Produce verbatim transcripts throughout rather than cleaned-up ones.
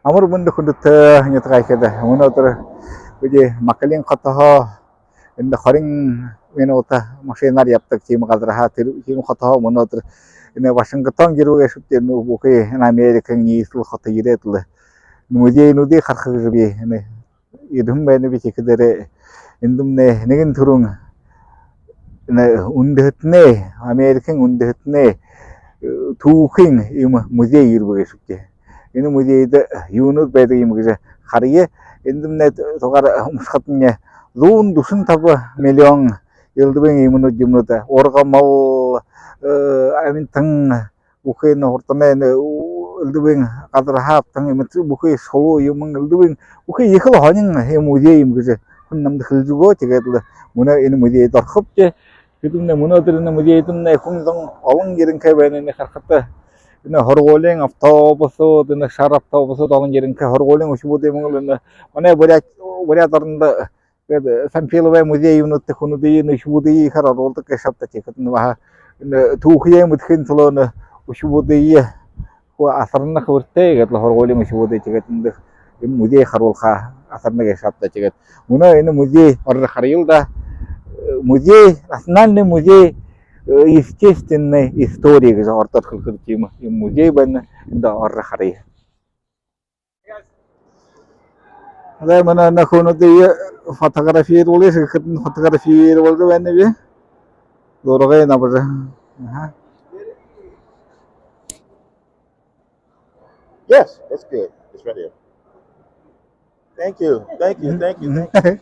Амар мэндэ, хүндэтэ нютагайхид! Мүнөөдэр бидэ Макалин хотоһоо эндэ хорин минута машинаар ябадаг тиимэ газарһаа, тэрэ тиимэ хотоһоо мүнөөдэр энэ Вашингтон ерэбэ гээшэбди, энэ бүхы энэ Америкын ниислэл хото ерээд лэ, музейнүүдые хараха гэжэ би энэ ерэһэн байнаб. Тиихэдээрээ эндэмнай нэгэн түрүүн энэ үндэһэтэнэй, Америкын үндэһэтэнэй, э, түүхын иимэ музей ерэбэ гээшэбди. Энэ музейдэ юунүүд байдаг юм гэжэ харая. Эндэмнай тугаар уншахадамни, зуун дүшэн табан миллион элдэбын иимэнүүд юумэнүүд: ургамал, э, амитан, бүхы энэ урданай энэ, у, элдэбын газарһаа абтаһан иимэ бүхы шулуу юумэн, элдэбын бүхы ехэл һонин иимэ музей юм гэжэ хүн намда хэлэжэ үгөө. Тиигээд лэ мүнөө энэ музейдэ орохобди. Тиихэдэмнай мүнөөдэр энэ музейдэмнай хүн зон олон ерэнхэй байна. Энэ харахада, энэ һургуулиин автобусууд, энэ шара автобусууд олон ерэнхэй, һургуулиин үхибүүд юм лэ. Энэ манай Буряад, Буряад орондо, тиигээд, э, Сампиловай музей юумэнүүдтэ хүнүүдые, энэ үхибүүдые ехээр оруулдаг гээшэ ааб даа. Тиихэдэнь баһа энэ түүхые мэдэхын түлөө энэ үхибүүдые хуу асарна, хэбэртэй. Тиигээд лэ һургуулиин үхибүүдые тиигээд эндэ иимэ музей харуулха асарна гээшэ ааб даа. Тиигээд мүнөө энэ музей орожо харая даа. Э, музей, Национальный музей, э, естественной истории гэжэ ородоор хэлэхэдэ, тиимэ иимэ музей байна. Эндэ орожо харая. Зай, мүнөө энэ хүнүүдые фотографировалыш гэхэдэнь, фотографировалжа байнаб. Зурагынь абажа. Аха. Yes, that's good. It's right here. Thank you. Thank you. Thank you. Thank you.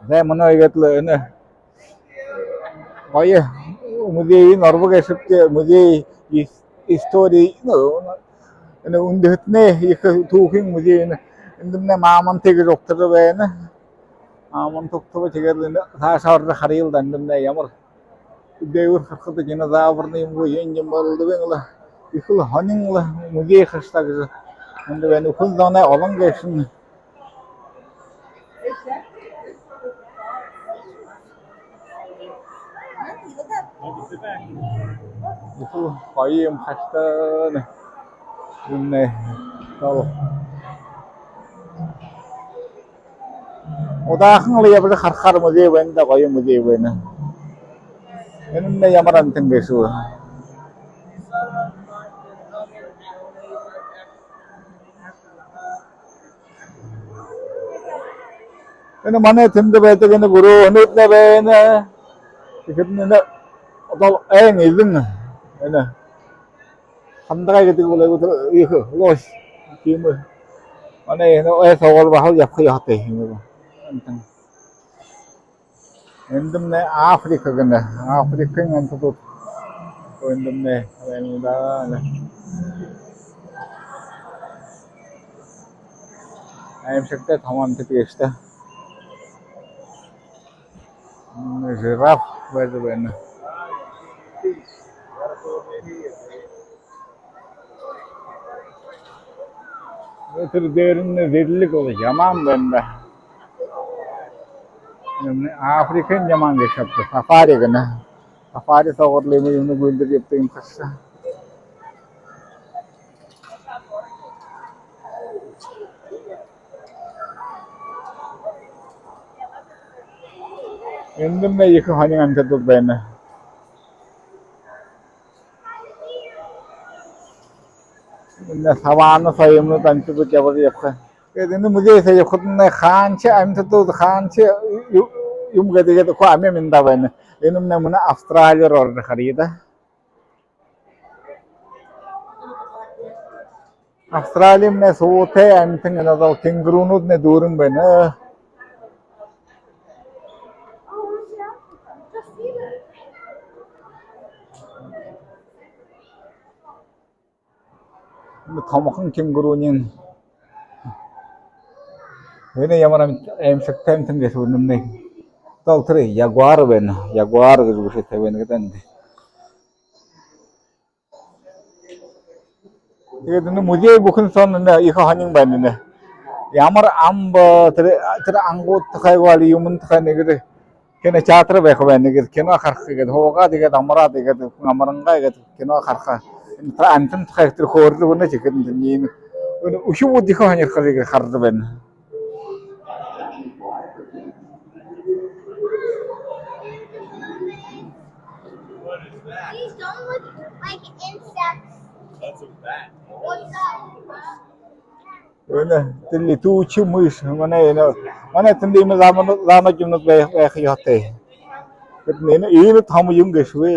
Зай, мүнөө иигээд лэ энэ гоё музейнь оробо гээшэбди, музей ис-, истории, ну, энэ үндэһэтэнэй ехэ түүхын музей. Энэ, эндэмнай мамонт гэжэ угтажа байна. Мамонт угтаба. Тиигээд лэ энэ саашаа орожо харая даа, эндэмнай ямар. Дээгүүр харахада динозаврнай юм гү, юун юм, элдэбын лэ ехэл һонин лэ музей хаш даа гэжэ. Эндэ байна, хүн зоной олон гээшэнь. Ехэл гоё юм хаш даа. Юумэнэй тол. Удаахан лэ ябажа харахаар музей байна даа, гоё музей байна. Энэмнай ямар амитан гээшэб? Энэ манай тэндэ байдаг энэ гүрөөһэнүүднай байна. Тиихэдэнь энэ одоо айн эзэн энэ хандагай гэдэг бол айгуу тэрэ ехэ лось. Тиимэ. Манай энэ ой соогуул баһал ябаха ёһотой юм. Эндэмнай Африка гэнэ. Африкын амитадууд. Эндэмнай байна даа. Аймшагтай томо амитад гээшэ даа. М, жираф байжа байна. Тэрэ дээрэнь зэрлиг бол ямаан байна даа. Юумэнэй, Африкын ямаан гээшэ ааб даа, сафари гэнэ. Сафари соогуур лэ иимэ юумэнэй гүйлдэжэ ябадаг юм хаш даа. Эндэмнай ехэ һонин амитадууд байна. Энэ саванна соо юумэнүүд, амитадууд ябажа ябаха. Тиигээд энэ музей соо ябахадамнай хаанашье амитадууд, хаанашье ю-, юм гээд, тиигээд хуу ами миндаа байна. Энэмнай мүнөө Австралиһаа орожо харая даа. Австралимнай суутай амитан, энэ одоо кенгурунууднай дүүрэн байна. Энэ томохон кенгуруниинь. Энэ ямар ам-, аймшагтай амитан гээшэб, энэмнай. Тол тэрэ ягуар байна. Ягуар гэжэ бэшээтэй байна гэдэг. Тиигээд энэ музей бүхэн соо энэ ехэ һонин байна энэ. Ямар ам бэ, тэрэ, тэрэ ангууд тухай гү, али юумэн тухай нэгэ кинотеатр байха байна. Иигээд кино хараха гээд һуугаад, иигээд амараад, иигээд амарангаа, иигээд кино хараха. Амитан тухай тэрэ хөөрэлдөө байна, тиихэдэнь энэ үхибүүд ехэ һонирхожо иигээд хаража байна. These don't look like insects. What's up? Энэ тэрэ летучая мышь, манай энэ, манай тэндэ иимэ лама-, ламанууд юумэнүүд бай-, байха ёһотой. Тиигээд энэ, энэ томо юм гээшэ бэ.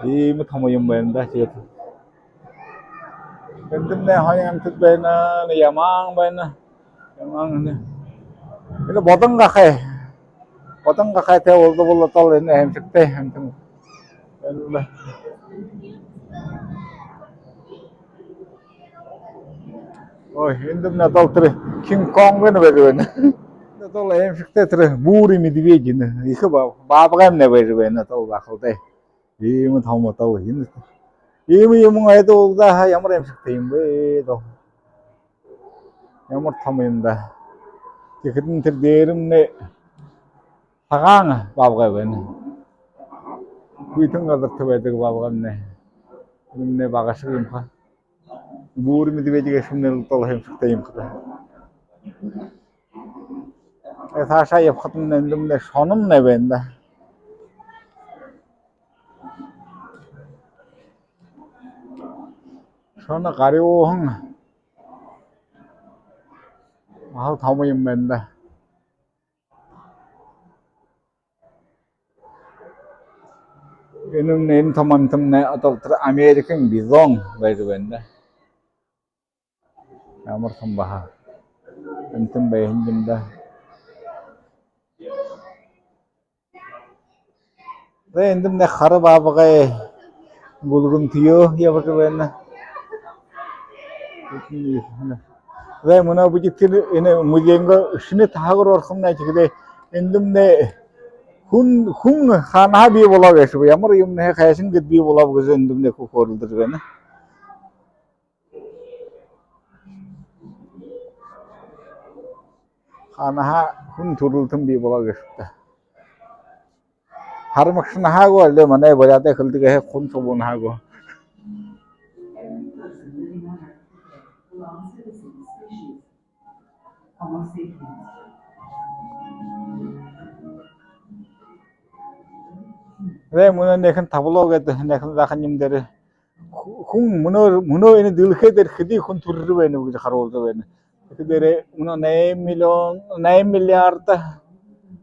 Иимэ томо юм байна даа, тиигээд. Эндэмнай һонин амитад байна, энэ ямаан байна. Ямаан энэ. Энэ бодон гахай. Бодон гахайтай болбол, болбол энэ аймшагтай амитан байна. Ой, эндэмнай одоол тэрэ Кинг-Конг байна, байжа байна. Одоол аймшагтай тэрэ бурый медведь энэ. Ехэ ба-, баабгаймнай байжа байна, одоол бахалтай. Иимэ томо одоол энэ. Иимэ юумэн айдаггүй даа, ямар аймшагтай юм бэ даа. Ямар томо юм даа. Тиихэдэнь тэрэ дээрэмнай сагаан баабгай байна. Хүйтэн газарта байдаг баабгаймнай. Энэмнай багашаг юм ха. Бурый медведь гээшэмнай лэ одоол аймшагтай юм ха даа. Э, саашаа ябахадамнай эндэмнай шономнай байна даа. Шоно гарюуһан. Баһал томо юм байна даа. Энэмнай, энэ томо амитамнай одоол тэрэ Америкын бизон байжа байна даа. Ямар томо баһа амитан байһан юм даа. Зай, эндэмнай хара баабгай гүлгэнтэ ябажа байна. Зай, мүнөө бидэ тэрэ энэ музейнгээ шэнэ таһаг руу орохомнай, тиихэдээ эндэмнай хүн, хүн хаанаһаа бии болоо гээшэб, ямар юумэнһээ, хайшан гээд бии болооб гэжэ эндэмнай хө-, хөөрэлдэжэ байна. Хаанаһаа хүн түрэлтэн бии болоо гээшэб даа. Һармагшанһаа гү, али манай буряадай хэлэдэ гэхэдэ, хүн шубуунһаа гү. Зай, мүнөө энэхэн табло гээд, энэхэн заахан юм дээрэ. Хү-, хүн мүнөө, мүнөө энэ дэлхэй дээрэ хэды хүн түрэжэ байнаб гэжэ харуулжа байна. Тиихэдээ мүнөө найман миллион, найман миллиард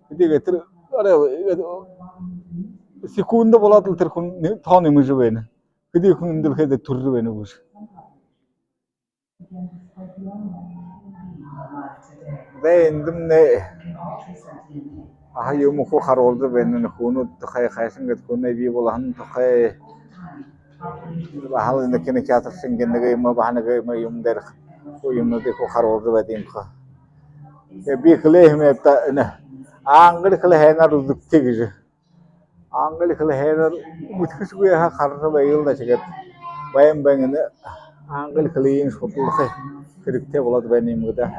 хэды гээд тэрэ, арай, э, секунда болоод лэ тэрэ хүн нэ-, тоо нэмэжэ байна. Хэды хүн энэ дэлхэй дээрэ түрэжэ байнаб гэжэ. Зай, эндэмнай баһа юумэ хуу харуулжа байна, хүнүүд тухай, хайшан гээд хүнэй бии болоһон тухай. Баһал энэ кинотеатр шэнги нэгэ юумэ, баһа нэгэ юумэ, юумэн дээрэ хуу юумэнүүдые хуу харуулжа байдаг юм ха. Тиигээд би хэлээ һэм даа, энэ англи хэлэ һайнаар үзэгты гэжэ. Англи хэлэ һайнаар мэдэхэшьегүй һаа, хаража байг лэ даа, тиигээд байн байн энэ англи хэлэеэ шудалха хэрэгтэй болоод байна юм гү даа.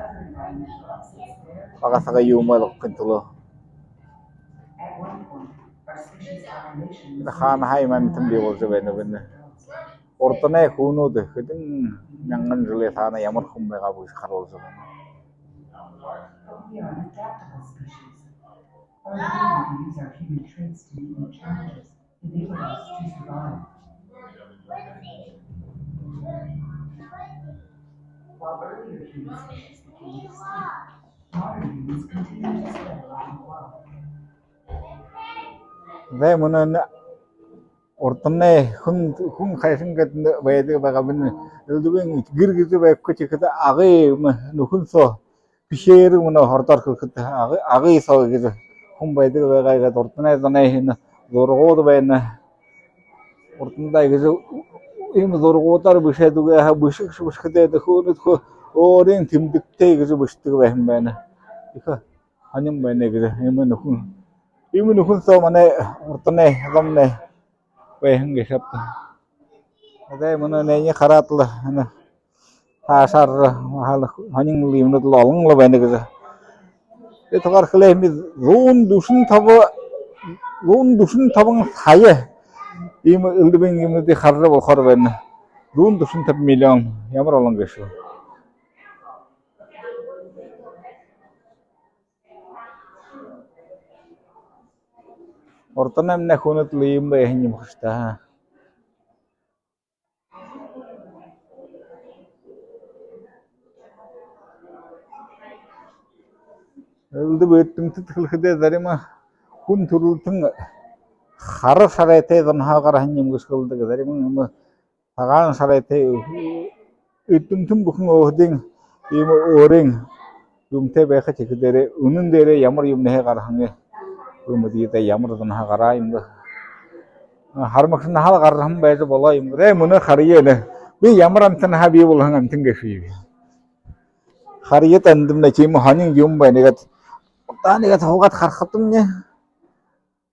Бага сагай юумэ ойлгохын түлөө. Хаанаһаа иимэ амитан бии боложо байнаб энэ. Урданай хүнүүд хэдэн мянган жэлэй саана ямар хүн байгааб гэжэ харуулжа байна. Зай, мүнөө энэ урданай хүн, хүн хайшан гээд байдаг байгааб, энэ элдэбын гэр гэжэ байхагүй, тиихэдэ агы юумэ, нүхэн соо, пещера, мүнөө ородоор хэлэхэдэ агы, агы соо гэжэ хүн байдаг байгаа гээд, урданай зоной энэ зурагууд байна. Урдандаа гэжэ иимэ зурагуудаар бэшээд үгөө һаа, бэшэгшэ бэшэхэдээ, хүнүүд хөө өөрын тэмдэгтэй гэжэ бэшэдэг байһан байна. Ехэ һонин байна гэжэ, иимэ нүхэн. Иимэ нүхэн соо манай урданай зомнай байһан гээшэ ааб даа. Зай, мүнөө энээниие хараад лэ, энэ саашаа баһал һонин юумэнүүд лэ олон лэ байна гэжэ. Тэрэ тухай хэлээ һэм, зуун дүшэн табан, зуун дүшэн табан сая Иимэ элдэбын юумэнүүдые харжа болохоор байна. Зуун дүшэн табан миллион. Ямар олон гээшэб. Урданай манай хүнүүд лэ иимэ байһан юм хаш даа. Элдэб эрдэмтэд хэлэхэдээ, зарима хүн түрэлтэн хара шарайтай зонһоо гараһан юм гэжэ хэлэдэг, зарима юм сагаан шарайтай. Эрдэмтэн бүхэн өөһэдын иимэ өөрын юумэтэй байха, тиихэдээрээ үнэн дээрээ ямар юумэнһээ гараһан юм бэ, ямар зонһоо гараа юм бэ. Хармагшанһаа лэ гараһан байжа болоо юм гү. Ээ, мүнөө харая энэ. Би ямар амитанһаа бии болоһон амитан гээшэбиб. Харая даа, эндэмнай тиимэ һонин юм байна. Иигээд, одоо иигээд һуугаад харахадамни,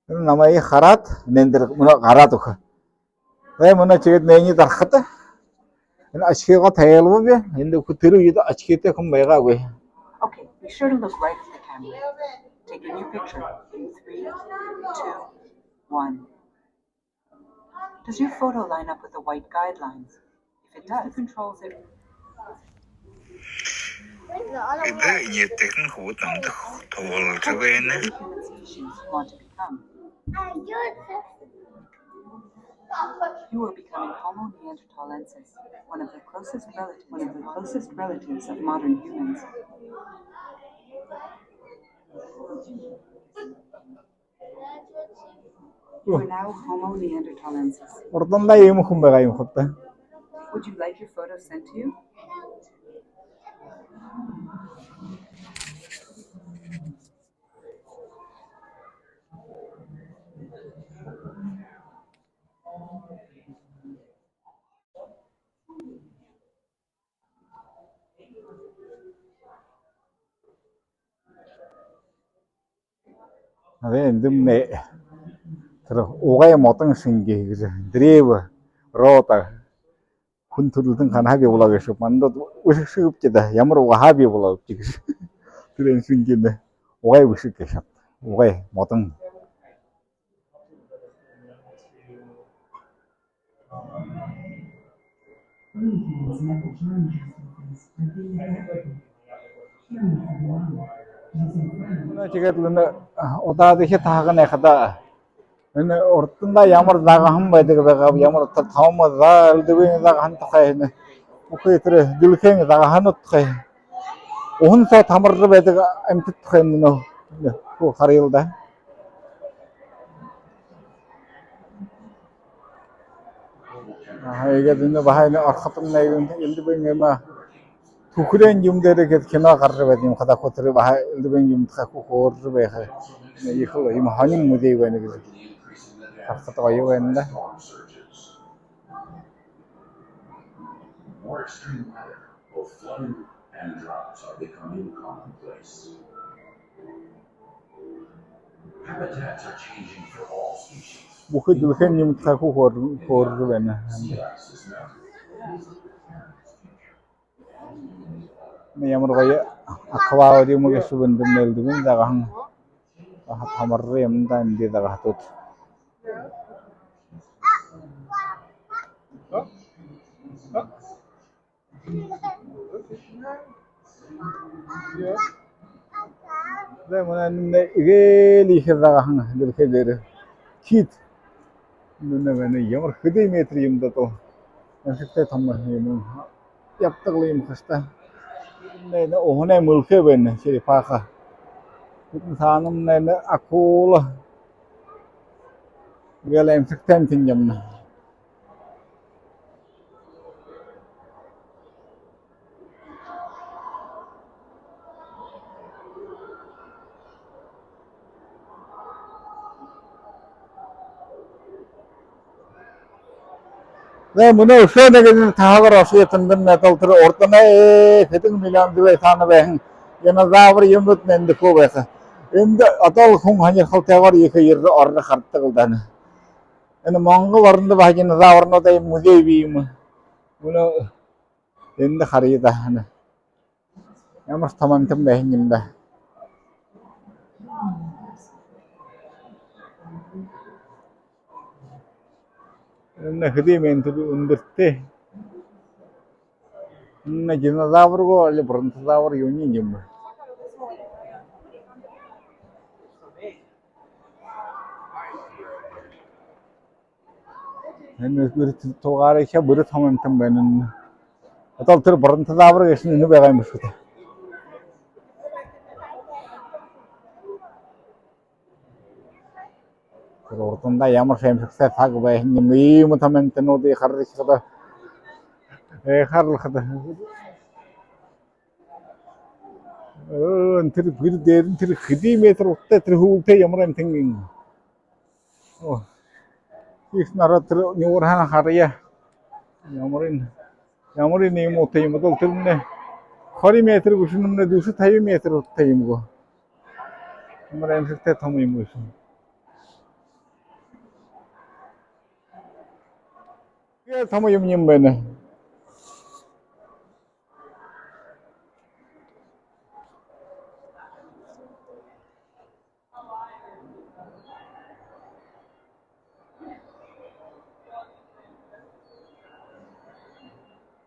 энэ намайе хараад, эндэр мүнөө гараад үгэхэ. Ээ, мүнөө тиигээд энээниие дарахада, энэ очкигоо тайлбаби. Эндэ хү-, тэрэ үедэ очкитой хүн байгаагүй. Okay, be sure to look right at the camera. Take a new picture in three, two, one. Does your photo line up with the white guidelines? If it does, the controls are... Эдэ энеэдтэйхэн хүбүүд намда туһалжа байна. Human species want to become. You are becoming Homo neanderthalensis, one of the closest relatives, one of the closest relatives of modern humans. You are now Homo neanderthalensis. Урдандаа иимэ хүн байгаа юм хаб даа. Would you like your photo sent to you? Абы, эндэмнай тэрэ угай модон шэнги гэжэ, древо рода, хүн түрэлтэн ханаһаа бии болоо гээшэб. Манда бэшэгшэ гээбди даа, ямар угһаа бии болообди гэжэ. Тэрэ шэнгинь угай бэшэг гээшэ. Угай модон. Мүнөө тиигээд лэ энэ удаадахи таһагынь хадаа, энэ урдандаа ямар загаһан байдаг байгааб, ямар та-, томо за-, элдэбын загаһан тухай, энэ бүхы тэрэ дэлхэйн загаһанууд тухай, уһан соо тамаржа байдаг амитад тухай мүнөө, энэ хуу харая л даа. Аха, иигээд энэ баһа энэ орходомнай энэ элдэбын юумэ, түхэреэн юумэн дээрэ гээд кино гаража байдаг юм хадаа, хуу тэрэ баһа элдэбын юумэн тухай хуу хөөрэжэ байха. Ехэл юм һонин музей байна гэжэ харахада гоё байна даа. Бүхы дэлхэйн юумэн тухай хуу хөөр-, хөөрэжэ байна. Ямар гоё аквариум гээшэб, эндэмнай элдэбын загаһан. Аха, тамаржа юм даа, эндэ загаһадууд. Зэ, мүнөө эндэмнай эгээл ехэ загаһан дэлхэй дээрэ. Кит. Мүнөө байна, ямар хэды метр юм даа даа. Аймшагтай томо юм. Ябадаг лэ юм хаш даа. Эндэмнай энэ уһанай мэлхэй байна, черепаха. Тэдэнь саанамнай энэ акула. Эгээл аймшагтай амитан юм. Зэ, мүнөө үшөө нэгэ таһагар ошоё. Тэндэмнай тэрэ урданай хэдэн миллион жэлэй саана байһан динозавр юумэнүүд эндэ хуу байха. Эндэ одоол хүн һонирхолтойгоор ехэ ерэжэ, орожо хардаг лэ даа. Энэ Монгол орондо баһа динозаврнуудай музей бии юм. Мүнөө эндэ харая даа. Ямар томо амитан байһан юм даа. Энэ хэды метр үндэртэй. Энэ динозавр гү, али бронтозавр, юуниинь юм бэ? Энэ бүри тугаарайхяа бүри томо амитан байна. Одоол тэрэ бронтозавр гээшэнь энэ байгаа юм бэшэ гү даа. Тэрэ урдандаа ямар шэмшэгтэй саг байһан юм, иимэ томо амитануудые харалхада. Ээ, харалхада. Өө, тэрэ гэр дээрэнь тэрэ хэды метр утатай, тэрэ һүүлтэй ямар амитан юм. Оо. Их народ тэрэ нюурһаа харая. Ямарынь, ямарынь иимэ утатай юм. Одоол тэрэмнай хорин метр бэшэ, энэмнай дүшэ табин метр утатай юм гү. Ямар аймшагтай томо юм гээшэб. Иигээд томо юм юм байна.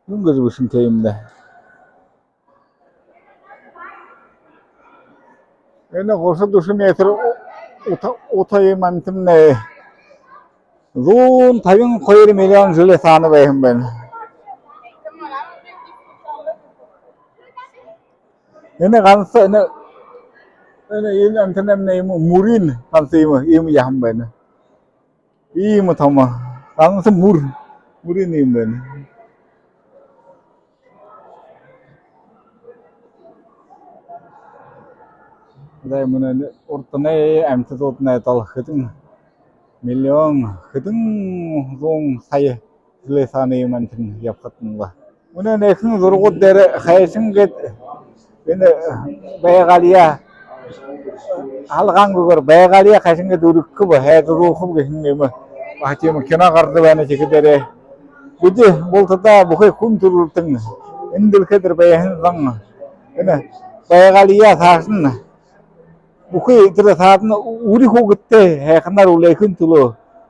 Юун гэжэ бэшэнхэй юм даа. Энэ гуша дүшэ метр у-, ута-, утатай юм амитан байна. Зуун табин хоёр миллион жэлэй саана байһан байна. Энэ ганса, энэ, энэ, энэ амитанаймнай иимэ мүрын ганса иимэ, иимэ яһан байна. Иимэ томо. Ганса мүр. Мүрын юм байна. Зай, мүнөө урданай амитадууднай одоол хэдэн миллион, хэдэн зуун сая жэлэй саана иимэ амитан ябахатнай лэ. Мүнөө энэхэн зурагууд дээрэ хайшан гээд энэ байгаалияа халгаангүйгөөр байгаалияа хайшан гээд үргэхэб, хайшан гээд үргэхэб гэһэн иимэ баһа тиимэ кино гаража байна тиихэдээрээ. Бидэ бултадаа, бүхы хүн түрэлтэн энэ дэлхэй дээрэ байһан зон энэ байгаалияа саашань бүхы тэрэ саадань үри хүүгэдтээ һайханаар үлээхын түлөө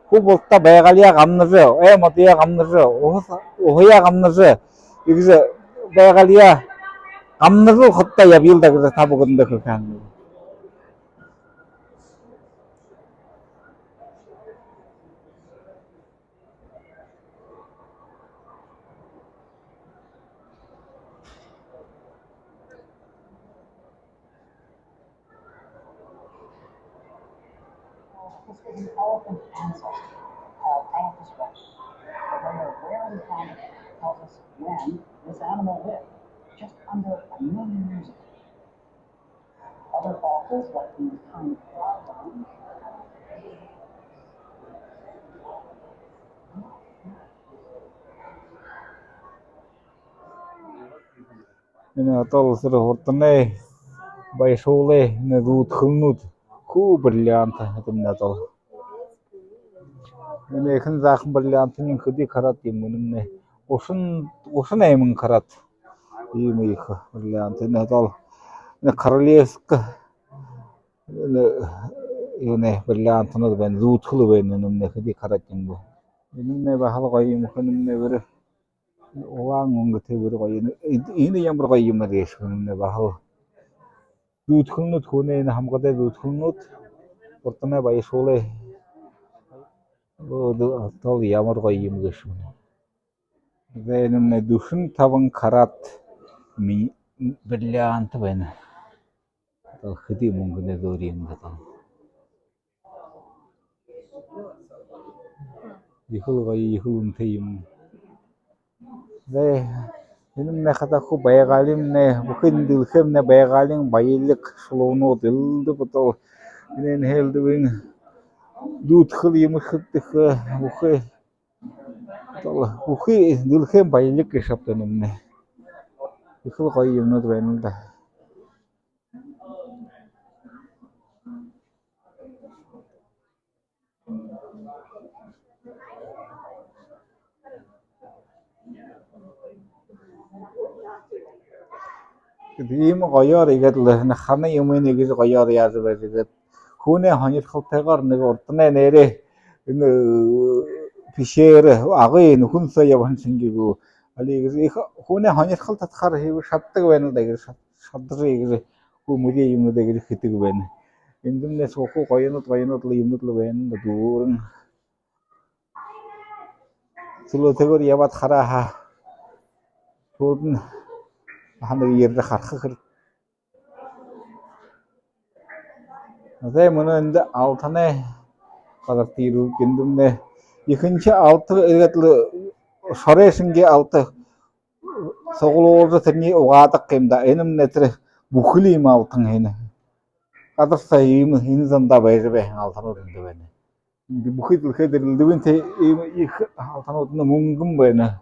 хуу бултадаа байгаалияа гамнажа, ой модоёо гамнажа, уһа-, уһаяа гамнажа, иигэжэ байгаалияа гамнажал хододоо ябаял даа гэжэ та бүгэдэндэ хэлэхэ һанааб. This was an elephant ancestor called Anthus rex. The rare, rarely found tells us when this animal lived, just under a million years ago. Other fossils, like these tiny frog bones, энэ одоол сэрэ урданай баяшуулай энэ зүүдхэлнүүд хуу бриллиант, энэмнай одоол. Энэ ехэ заахан бриллиантынь хэды карат юм, энэмнай гушан, гушан найман карат. Иимэ ехэ бриллиант. Энэ одоол энэ королевска, энэ, энэ бриллиантнууд байна, зүүдхэл байна, энэмнай хэды карат юм бэ. Энэмнай баһал гоё юм, энэмнай бүри улаан үнгэтэй, бүри гоё. Энэ, энэ ямар гоё юм гээшэб, энэмнай баһал. Зүүдхэлнүүд, хүнэй энэ һамгадай зүүдхэлнүүд, урданай баяшуулай. Оо, д-, тол ямар гоё юм гээшэб. Зай, энэмнай дүшэн табан карат ми-, бриллиант байна. Тол хэды мүнгэнэй зөөри юм бэ тол. Ехэл гоё, ехэл үнэтэй юм. Зай, энэмнай хадаа хуу байгаалимнай, бүхы дэлхэймнай байгаалиин баялиг шулуунууд элдэб, тол. Энээнһээ элдэбын зүүдхэл юм хэдэг, бүхы, тол, бүхы дэлхэйн баялиг гээшэ ааб даа энэмнай. Ехэл гоё юмнууд байна лэ даа. Иимэ гоёор иигээд лэ, энэ хана юумыень иигэжэ гоёор яажа байжа, иигээд хүнэй һонирхолтойгоор нэгэ урданай нээрээ энэ пещера, Агын нүхэн соо ябаһан шэнги гү. Али иигэжэ ехэ хүнэй һонирхол татахаар иигэжэ шададаг байна даа, иигэжэ шад-, шадажа иигэжэ хуу музей юумэнүүдые иигэжэ хэдэг байна. Эндэмнай хуу гоёнууд, гоёнууд лэ, юумэнүүд лэ байна даа, дүүрэн. Сүлөөтэйгөөр ябаад хараа һаа, шууд һанаа ерэжэ хараха хэрэг. Зай, мүнөө эндэ алтанай газар тиирүү, эндэмнай ехэнхи алта, иигээд лэ шорой шэнги алта суглуулжа, тэрэниие угаадаг юм даа. Энэмнай тэрэ бүхэли юм алтан энэ. Газар соо иимэ энэ зандаа байжа байһан алтанууд эндэ байна. Бүхы дэлхэй дээрэ элдэбын тээ иимэ ехэ алтанууд, мүнгэн байна.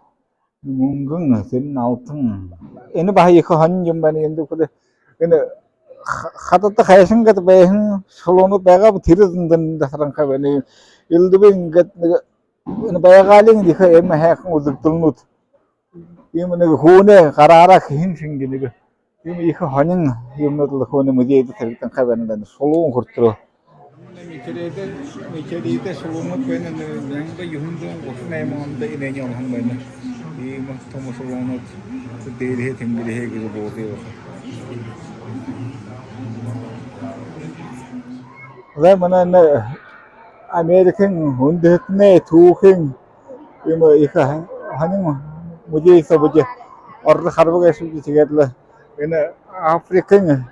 Мүнгэн, тэрэнь алтан. Энэ баһа ехэ һонин юм байна. Эндэ бүхэли энэ ха-, хадада хайшан гээд байһан шулуунууд байгааб, тэрэ зандань дасаранхай байна. Элдэбын гээд нэгэ энэ байгаалиин ехэ иимэ һайхан үзэгдэлнүүд. Иимэ нэгэ хүнэй гараараа хэһэн шэнги нэгэ иимэ ехэ һонин юумэнүүд лэ хүнэй музейдэ табигданхай байна даа, шулуун хүрэтэрөө. Метеоритэ, метеоритэ шулуунууд байна, нэгэ мянга юһэн зуун гушан найман ондо энээниие олоһон байна. Иимэ томо шулуунууд дээрэһээ тэнгэриһээ гэжэ буудаг байха. Зай, мүнөө энэ Америкын үндэһэтэнэй түүхын иимэ ехэ һонин музей соо бидэ орожо хараа гээшэбди. Тиигээд лэ энэ Африкын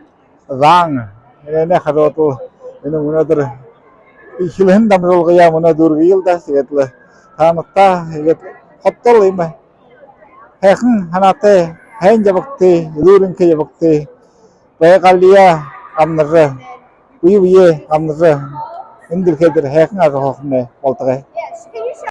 заан, энээнэй харюуда лэ энэ мүнөөдэр эхилһэн дамжуулгаяа мүнөө дүүргэел даа. Тиигээд лэ таанадтаа иигээд хододоо лэ иимэ һайхан һанаатай, һайн ябагты, элүүр энхэ ябагты, байгаалияа гамнажа, бэе бэеэ гамнажа, энэ дэлхэй дээрэ һайхан ажаһуухамнай болтогой.